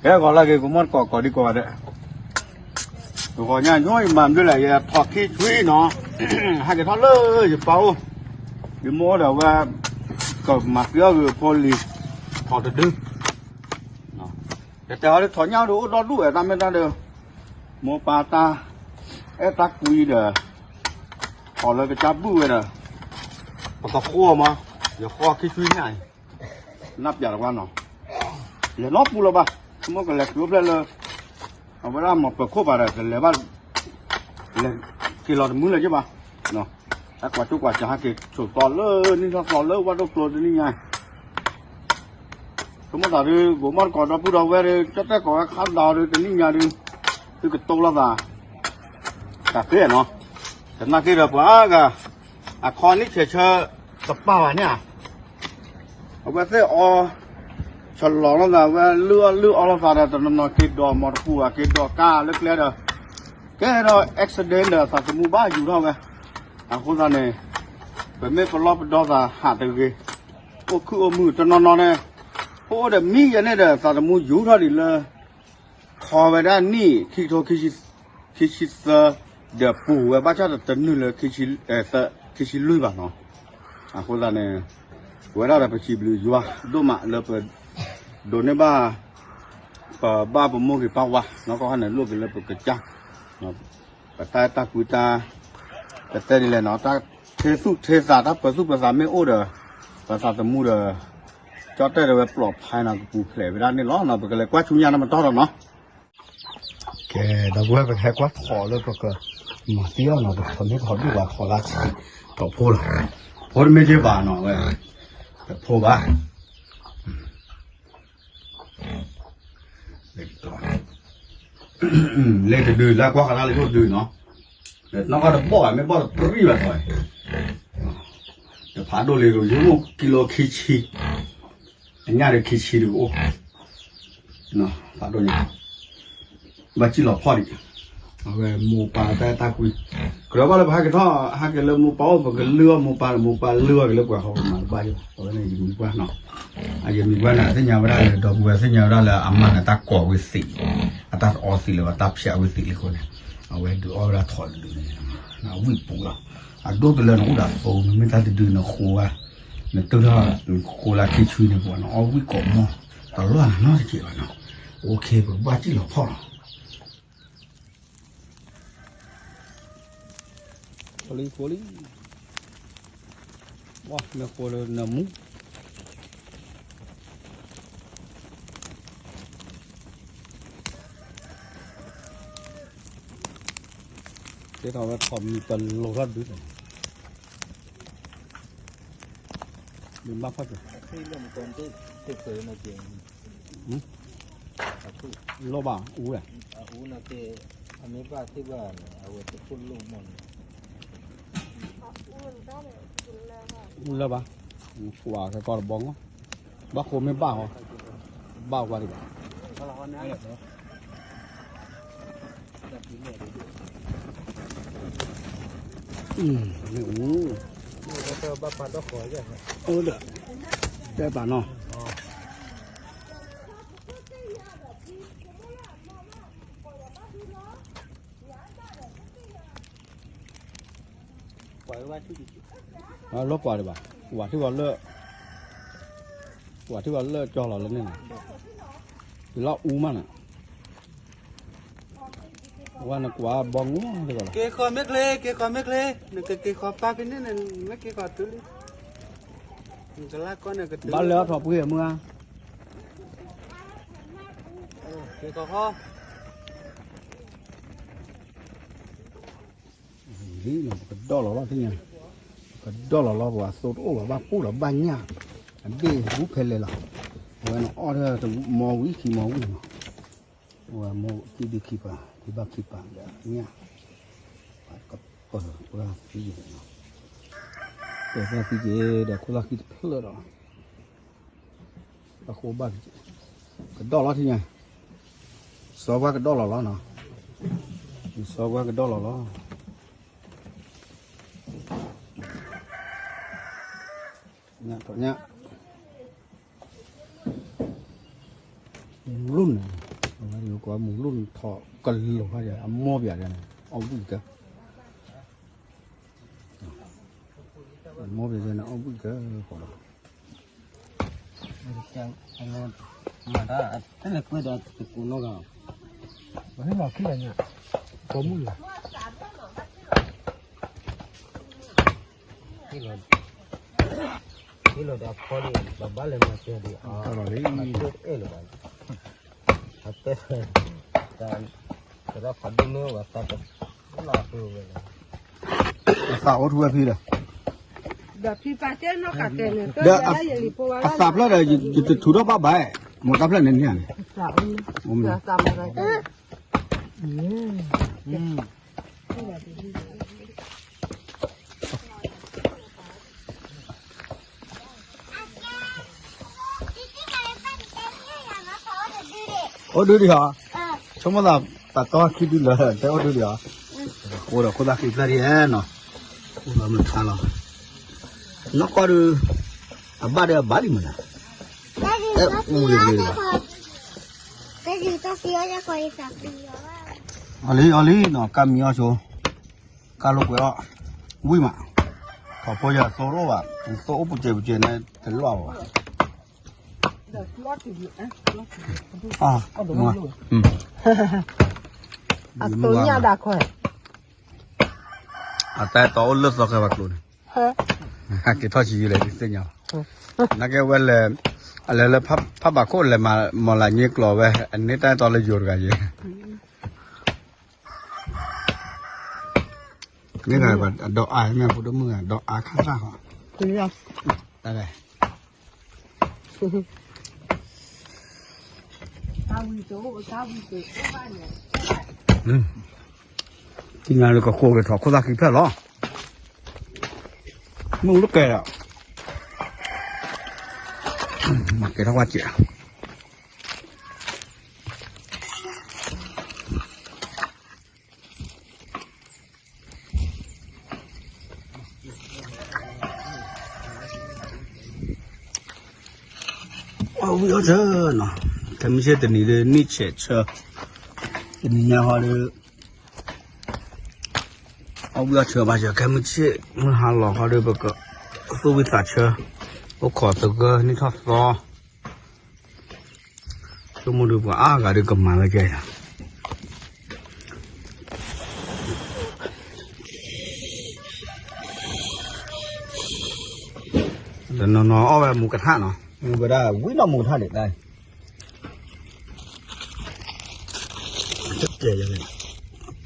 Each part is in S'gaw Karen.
ကဲ ဂီၤလၢအဂ့ၤ ကမီၢ်တကိး ကိးဒံကိးဂၤဒဲး, ဂီၤညါညီ ယမၤမနုၤလဲၣ် ယထီၣ်ခံဆွံနီၤ, ဟဲက့ၤထီၣ်လၢယပၢ်အိၣ်, ယမိၢ်အိၣ်ဒီးအဝဲ ကမၤသံအီၣ်ဂ့ၤအဖိလံၤ, ထီၣ်တဒု, ယတဲအီၤဒ်ထီၣ်ညၣ်ဒုးအိၣ်ဒီဒူၣ်ဝဲ တၢ်မ့ၢ်တၢ်ဒီး, မိၢ်ပၢ်တၢ် အဲၣ်တၢ်ကွံဒီး ထီၣ်လၢကစၢ်ဘူၣ်ဝဲဒီး, ပကဃီမး, ယဃီခံဆွံညၣ်အံၤ, နၢ်ပၢၢ်တကွၢ်နီၤ, လဲၤနီတပူၤလၢၤဘၣ်, ဆိကမိၣ်ကလဲၤတုၤအိၣ်ဖျဲၣ်လၢ အဝဲဒၣ်မၤပၢၤခိၣ်ဘၣ်ဒီး ကလဲၤဘၣ်, လဲၤက့ၤလီၤတမုာ်လၢၤက့ဘၣ်, တၢ်ကွၢ်ကၠိကွၢ်စးဟဲက့ၤဆိးသီလၢ နံၣ်ထီၣ်သီလၢဝၣ်ဒိၣ်ကျိတနံၣ်ညါ ဆိကမိၣ်သးဒုး ကိးမီၢ်တကိးဒီပုၢ်ဒီဝဲၢ်ဒီး ကၠီၣ်တဲၣ်ကိးဝဲခါဒီးဒုး တနံၣ်ညါဒုး, သုကတိၤလိာ်သး, တၢ်သ့နီၤ, သနာ်က့ဒီးပှၤအါဂၤ, အခီနံၣ်ဆဲးဆၢ တပာ်ဘၣ်န့ၣ်ဧါ, အဝဲသ့ၣ်အီ, ဆလီၤလိာ်သး အဝဲလုၢ်အီၣ်လုၢ်အီလိာ်သးဒီး တနီၤနီၤက့ၤဒိးမီတပူၤ က့ၤဒိးကါလၢကျဲဒီး, ကဲဒီး accident ဒီးသးသမူဘၣ်ယူၤထီၣ်ဝဲ, အဃိသတးန့ၣ်, ပမ့ၢ်ပလီၢ်ပဒီသးဟးတဂ့ၤ, အိၣ်ခုၣ်အိၣ်မုၢ် တနီၤနီၤန့ၣ်, အိၣ်ဒီးမံယဲန့ၣ်ဒီး သးသမူယူၤထီၣ်ဒံးလၢ ထီၣ်ဝဲဒၣ်နံၣ်ခံကထိခံဆံသၢ ဒီးပူၤဝဲဘၣ်ဆၣ်ဒီးတနုာ်လၢ ခံဆံလွံၢ်ဘၣ်နီၤ, အဃိသတးန့ၣ်, ပဝဲဒၣ်ဒီးပစံးဘျုးယွၤဒိၣ်မးလၢပ, ဒိးန့ၢ်ဘၣ်, ပဘၣ်ပမိၢ်ဂ့ၤပၢ်ဝါ နီၢ်ကီၢ်ခါန့ၣ်လိၣ်က့ၤလၢပကစၢ်, ပတၢ်အဲၣ်တၢ်ကွံတၢ်, ပတဲဒ်လဲၣ်နီၤ တၢ်ထဲသူၣ်ထဲသးတၢ်ပၢၤသူၣ်ပၢၤသးမ့ၢ်အိၣ်ဒီး, ပသးသမူဒီး, ကၠီၣ်တဲၣ်ဒီးဝဲပျီဖးနီၤ ကပူၤဖျဲးဝဲဒၣ်န့ၣ်လီၤနီၤ ပကလဲၤကွၢ်ဆူညါနီၤ မတီၢ်ဒီးနီၤ, ကဲ, ဒီပုၢ်ဝဲၢ် ပကဟဲကွၢ်ထီၣ်လၢပက, မၤသံအီၤနီၤ ပထီၣ်မ့ၢ်ထီၣ်ဒူၣ်ဘၣ်ထီၣ်လၢဆံ, ထီၣ်ဖိလီၤ, ဖိတမ့ၢ်က့ဘၣ်နီၤဝဲ, တဖိဘၣ် လဲၤတဒု လၢကွၢ်ဃီတၢ်လၢယိၣ်ဒုနီၤ, နီၢ်ကီၢ်တဘီၣ်ဘၣ် မ့ၢ်ဘီၣ်တပရံၣ်ဘၣ်ထီၣ်, တဖးဒိၣ်လံ ယိၣ်မိၢ်ကံလိခံဆံ, အညၣ်ဒီးခံဆံဒုအိၣ်, ဖးဒိၣ်ညါ, ဘၣ်စံၣ်လီၤဖီၣ်ဒံး, အဝဲမိၢ်ပၢ်တၢ်အဲၣ်တၢ်ကွံ, ကြၢးဘၣ်လၢပဟဲက့ၤထီၣ် ဟဲက့ၤလၢမိၢ်ပၢ်အိၣ် ပကလုၢ်အီၣ်မိၢ်ပၢ်ဒီး မိၢ်ပၢ်လုၢ်အီၣ်က့ၤလၢပှၤဃီ ပမၤတဘၣ်ယိၣ် အဝဲန့ၣ်ယမံၤကွၢ်နီၤ, အယမံၤကွၢ်န့ၣ် သ့ၣ်ညါဝဲဒၣ်လၢ ဒီပုၢ်ဝဲၢ်သ့ၣ်ညါဝဲဒၣ်လၢ အမါန့ၣ်တၢ်ကိးဝဲသံး, အတၢ်အီသံးလၢၤဘၣ် တၢ်ဖျဲးဝဲသံးလံအဃိန့ၣ်, အဝဲဒုးအီၣ်ဝဲဒၣ်ထီၣ်တဒုန့ၣ်, အဝံၣ်ပူၤလီၤ, အဒိၣ်တလၢနအိၣ်ဒီးအသိ မ့မ့ၢ်တၢ်တဒုနဃိဝဲ, နတုၤထီၣ်နဃိလၢခံဆံန့ၣ် ပှၤနအီၣ်ဝံၣ်ကိးမီၢ်, တလီၢ်နနီတကဲးဘၣ်နီၤ, အိၣ်ခ့ ပကဘၣ်စံၣ်လီၤဖီၣ်လီၤ ဃိလံ ဃိလံ, ဝါ မ့ၢ်ဃိလၢနမူ, ကဲထီၣ်ဝဲထီၣ်မံၤပလိာ်ထီၣ်ဒုး, မ့ၢ်ဘၣ်ဖီၣ်က့ၤ, လီၤဘၣ်အူဝဲ, လၢဘၣ်, ကွၢ်ကဲကီၢ်တဘီငီၢ်, ဘၣ်ဃိမ့ၢ်ဘၣ်ဟီ, ဘၣ်ဝါဒံးဘၣ်, မ့ၢ်အူ, အိၣ်ဒီး, တဲပာ်နီၤ လီၤကွၢ်ဒံးဘၣ်, ဝၤထံၣ်ဝဲလၢ, ဝၤထံၣ်ဝဲလၢကၠီလီၤလၢန့ၣ်နီၤ, ယလီၤအူမးနီၤ, ဝဲနကွၢ်ဘီငိၣ်လၢလီၤ, က့ၤဃီၤမ့ၢ်ချ့ က့ၤဃီၤမ့ၢ်ချ့, နကက့ၤဃီၤပာ်ဖဲန့ၣ်န့ၣ် မ့ၢ်က့ၤဃီၤတုၤလံ, နကလါကီၢ်န့ၣ်ကတုၤ, ဘၣ်လဲၤအီၣ်ထီၣ်ပှ့ၤအမုၢ်ဧါ က့ၤဃီၤဃီ လံနီၤ ပကဒီၣ်လီၤလီၤသ့ၣ်ညါ, ပကဒီၣ်လီၤလီၤ ပှၤသိတအိၣ်ဘၣ် ဘၣ်ပူၣ်ဒီးဘၣ်ညၣ်, အဘ့ၣ်ဘူးဖဲလဲၣ်လီၤ, အဝဲန့ၣ်အီၣ်ဒီးတမီၤဝံၤခံမီၤဝံၤနီၤ, အဝဲမိၢ်ခံဒုခံပၤ ခံဘၣ်ခံပၤဒီးညၣ်, ပှၤကပၢၢ်ပှၤသံက့ၤ, ပၢၢ်သံက့ၤဒီးခိၣ်သၣ်ခံတဖျၢၣ်ဒီး အဃိဘၣ်က့ၤ, ကဒီၣ်လီၤထံၣ်ညါ, စီၤပှၤကဒီၣ်လီၤလီၤနီၤ, စီၤပှၤကဒီၣ်လီၤလီၤ, ညၣ်ထီၣ်ညၣ်, လူန့ၣ် ပှၤမူၤလိၣ်ထီၣ်ကလီၤခါယၤ အမိၢ်ပၠးန့ၣ် အီၣ်ဘှံးကၢ အမိၢ်ပၠးန့ၣ် အီၣ်ဘှံးကၢဃီလီၤ. မၤတၢ်တလဲၤကွဲဒီးတကိးနီတဂၤ, ပှၤဟ့ၣ်လီၤခံဂၤညါ, ကိးမုၣ်လီၤ. ဟ့ၣ်လီၤဒီးအဖီဒံး ပဘၣ်လဲၤမၤစၢၤဒံးအီၤ, မၤစၢၤတအဲၣ်လၢၤဘၣ်, အတဲ, တၢ်ဖးဒိၣ်မ့ၢ်ဝဲသးတလီၤအဃိဝဲလီၤ, အသးအိၣ်ထူဝဲဖံဒီး, ဒီးဖံပာ်တဲနီၢ်ကးတဲန့ၣ် ဒီးအသးဖျၢၣ်ဒီး ယတထူးထီၣ်ဘၣ်ဘၣ်, မိၢ်တၢ်ဖျၢၣ်န့ၣ်န့ၣ်, အိၣ်ဒုဒံးဟီ, ဆိကမိၣ်သး တၢ်တီခံဒုလၢ တဲအိၣ်ဒုဒံးဟီ, အိၣ်ဒီးခိၣ်သၣ်ခံဖျၢၣ်ဒံးနီၤ, အိၣ်ဒီးမုၢ်ထါလီၤ, နီၢ်ကီၢ်ဒု, အဘၣ်ဒီးအဘၣ်လံမနုၤ, အူလံလံလီၤ, အီၤလံအီၤလံနီၤ ကၢ်မံအီၣ်ဆိ, ကၢ်လိာ်ကွဲအီၣ်, ဝံၣ်မး, ထီၣ်ဖိယၤသိတအိၣ်ဘၣ်, သိအိၣ်ပူၤစဲးပူၤစဲးန့ၣ် တလိၣ်ဘၣ်, အသိညၣ်ဒၣ်ခွဲး, အတၢ်အဲၣ်တီအိၣ်လၢသီခဲဘၣ်ကျိၤန့ၣ်, က့ၤထီၣ်ဆံးယံာ်လဲၣ် သ့ၣ်ညါလီၤ, နာ်က့ဝဲလဲၤ, အလဲၤလၢဖးဘးခိၣ်လဲၤမၤမီၢ်လၢ်ည့ကျိာ်ဝဲ အန့ၢ်တၢ်အဲၣ်တီလၢယိၤတဂၤယဲၢ် မ့ၢ်ဂၤပှၤအဒီအါမ့ၢ်ဖိဒိၣ်မုၣ်ဂၤ ဒီအါခါသၣ်ဃီ, တၢ်ဂၤ, သ့ၣ်ညါလၢကဃိကထီၣ်ခိၣ်သၣ်ခံဖျၢၣ်လီၤ, မုၢ်တကဲဒီး, မၤကဲထီၣ်ဝဲစဲး အီၣ်ဝံၣ်အီၣ်ဆၢနီၤ, ခဲမုၢ်ဆ့ၣ်တနံၤဒီး နံၣ်ဆဲးဆၢ, တနံၤညါဃီဒီး, အီၣ်ဝံၣ်အီၣ်ဆၢဘၣ်ဆၢ ခဲမုၢ်ဆ့ၣ် မုၢ်ဟါလီၤဃီဒီး ပကသူၣ်ဝံၣ်သးဆၢ, အိၣ်ခိးသဂၢၢ်နံၣ်ထီၣ်သီ ဆိကမိၣ်ဒုးပှၤအါဂၤဒုးကမၤဝဲကဲ, တနီၤနီၤအီၣ်ဝဲမူကထၣ်နီၤ, မ့ၢ်ဝဲဒၣ်ဝံၤနီၢ်မူကထၣ်ဒံးတၢ်, ကဲ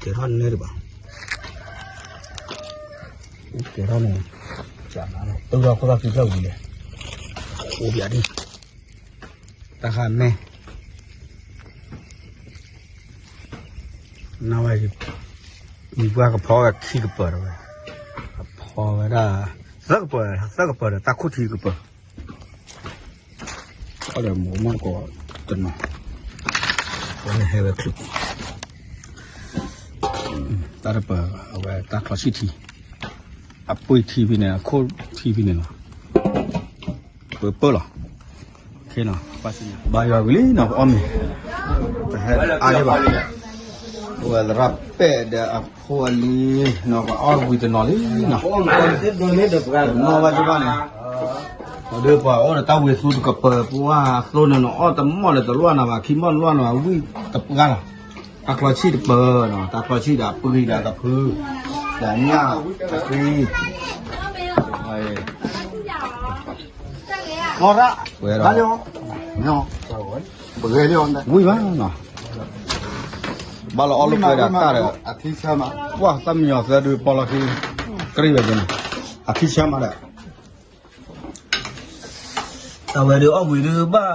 ထီၣ်နဲတဘၣ်, ကဲထီၣ်န့ၣ်, တုၤလီၤခိၣ်သၣ်ဖံဖျၢၣ်ဝံၤလဲၣ်, အိၣ်ပၠးဒံး, တၢ်ဃာ်မဲ နဝဲ, မံၤပှၢ်ကဖီဝဲခံကပၤတဝဲ, ကဖီဝဲဒၣ်, သၢကပၤ, သၢကပၤဒီးတၢ်ခိၣ်ထံကပၤ, အီၣ်ဒီးမူၤမၢ်ကီးတနီၤ, ဝဲန့ၣ်ဟဲဝဲချုး, တၢ်တပၤ, အဝဲတၢ်ချီဆံၣ်ထံ, အပှ့ၤထံဖဲန့ၣ် အခိၣ်ထံဖဲန့ၣ်လီၤ. ပပၢၢ်လီၤ, ဘါယွၤဝံၤလံနီၤ ပအီၣ်မ့ၤ, ပဟဲအါလံဘၣ်, ဝဲသရၣ်ပဲာ်ဒီးအဖိအလံၤနီၤ ပအီၣ်ဝံၤတနီၤလံနီၤ, တနီၤဘၣ်ကဘၣ်န့ၣ်, ဒီးပှၤအိၣ်ဒီးတၢ်ဝံၤသူတကပၤ ပှၤသိန့ၣ်နအီၣ်တမီၢ်ဒီးတလွၢ်နၤဘၣ် ခံမီၢ်တလွၢ်နၤဘၣ် ဝံၣ်တပှၢ်လီၤ, တၢ်ချီဆံၣ်တပၤနီၤ တၢ်ချီဆံၣ်ဒီးအပှ့ၤဒီးအကဖု, ဒီးအညၣ်, အဃံ ဝံၣ်ဘၣ်နီၤ, ဘၣ်လီၤအီၣ်လၢပှဲၤဒီးကၢ်ဒီး, ပှၢ်သၣ်မံညီၤသၢဒုးပီလီၤခံ, ကြံဝဲကန့ၣ်, အခံဆၢမးဒီး, တၢ်ဝဲဒုးအီၣ်ဝံၤဒုးဘၣ်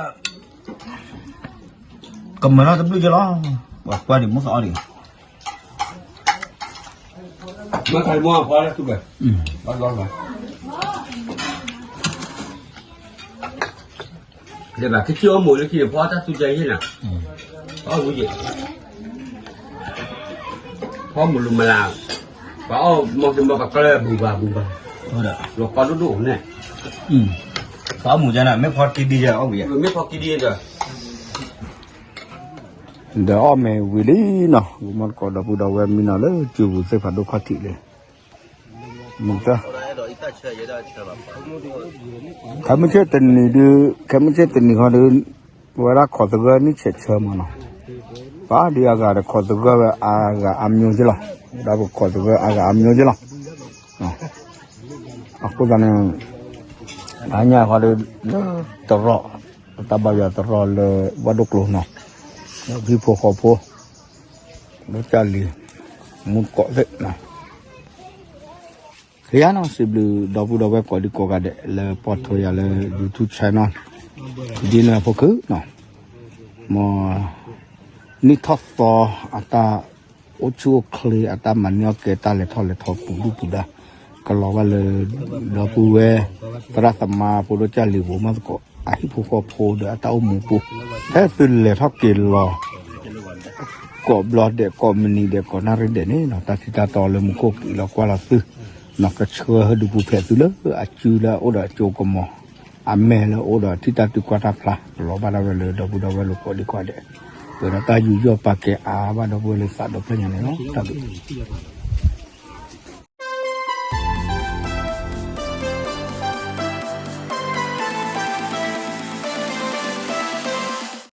ကမၤထီၣ်တဘျုးကလီၤ, ပှၤကွၢ်ဒံးမ့ၢ်သးအီၣ်ဒံး, မ့ၢ်ခါမ့ၢ်ဖီလၢသူၣ်ဘၣ်, ဘၣ်လီၤဘၣ်, ဒ်ဘၣ် ကစၢ်အီၣ်မိၢ်လၢခံဖီတၢ်သူၣ်ကၢ်ယဲၢ်နၤ, အီၣ်ဝံၤယဲၢ်, ဖီမိၢ်လူၤမလၤ, ပှၤအီၣ်မီၢ်ကမီၢ်ပှၤကျၢၢ်ဘူၣ်ဘၣ်ဘူၣ်ဘၣ်, လီၤကီဒိၣ်ဒိၣ်န့ၣ်, ဖီမိၢ်ကန့ၣ် မ့ၢ်ဖီတံၢ်ဒံးယဲၢ်အီၣ်ဝံၤယဲၢ်, မ့ၢ်ဖီတံၢ်ဒံးဒီး ဒီးအီၣ်မ့ၤဝံၤလံနီၤ, ဂီၤမီသကိးဒီပုၢ်ဒီဝဲၢ်မံနီၤလၢကၠူပူၤသ့ၣ်ဖးဒိၣ်ခီၣ်ထံးလံ, မုၢ်တၢ် ခဲမုၢ်ဆ့ၣ်တနံၤဒုး, ခဲမုၢ်ဆ့ၣ်တနံၤဃီဒုး, ဝဲဒၣ်ခိးသဂၢၢ်နံၣ်ဆဲးဆၢမးနီၤ, ပၢ်ဒုးအဂၤဒီးခိးသဂၢၢ်ဝဲအါဂၤအါမျိၤက့လီၤ, ဝဲဒၣ်ပခိးသဂၢၢ်အါဂၤအါမျိၤက့လီၤ. အဃိသတးန့ၣ် အညါဃီဒီး လၢတရီး, တၢ်ဘါယွၤတရီးလၢဝၣ်ဒိၣ်ကျိနီၤ, ဟံၣ်ဖိဃီဖိ, လၢကၢ်လံၤ, မူတကိးသ့ၣ်နီၤ, ကယၤနီၤ စံးဘျုးဒီပုၢ်ဒီဝဲၢ်ကိးဒံကိးဂၤဒဲးလၢပိာ်ထွဲယၤလၢ YouTube channel နီၤ, ဒ်န့ၣ်အဖိခု, မ် နံၣ်ထီၣ်သီအတၢ်အိၣ်ဆူၣ်အိၣ်ချ့ အတၢ်မၤန့ၢ်အီၣ်ကဲ တၢ်လဲၤထီၣ်လဲၤထီပူၤဒုၣ်ပူၤဒါ ကလီၤဘၣ်လၢ ဒီပုၢ်ဝဲၢ် သရၣ်သမါဖိဒိၣ်ကၢ်လံၤပူၤမးသကိး အဟံၣ်ဖိဃီဖိဒီးအတၢ်အိၣ်မူပူၤ, ဖဲသုလဲၤထီၣ်က့ၤလီၤ ကိးဘျီဒဲး ကိးမုၢ်နံၤဒဲး ကိးနၣ်ရံၣ်ဒဲးန့ၣ်နီၤ တၢ်ထံၣ်တၢ်တီလၢမူခိၣ်ကအိၣ်လီၤကွၢ်လီၤသု, နီၤ ကဆှၢဟဲဒုးပူၤဖျဲးသုလၢအစုလၢအအိၣ်ဒီးအစိကမီၤ အမဲာ်လၢအအိၣ်ဒီးထံၣ်တၢ်တုၤကွၢ်တၢ်ဖျါ လီၤဘၣ်ဒၣ်ဝဲလၢဒီပုၢ်ဒီဝဲၢ်လၢကိးဒံကိးဂၤဒဲး, ပှဲၤဒီးတၢ်ယူးယီၣ်ပာ်ကဲအါဘၣ်ဒီပုၢ်ဝဲၢ်လၢသးဒီဖျၢၣ်ညါန့ၣ်လီၤ. တၢ်ဘျုး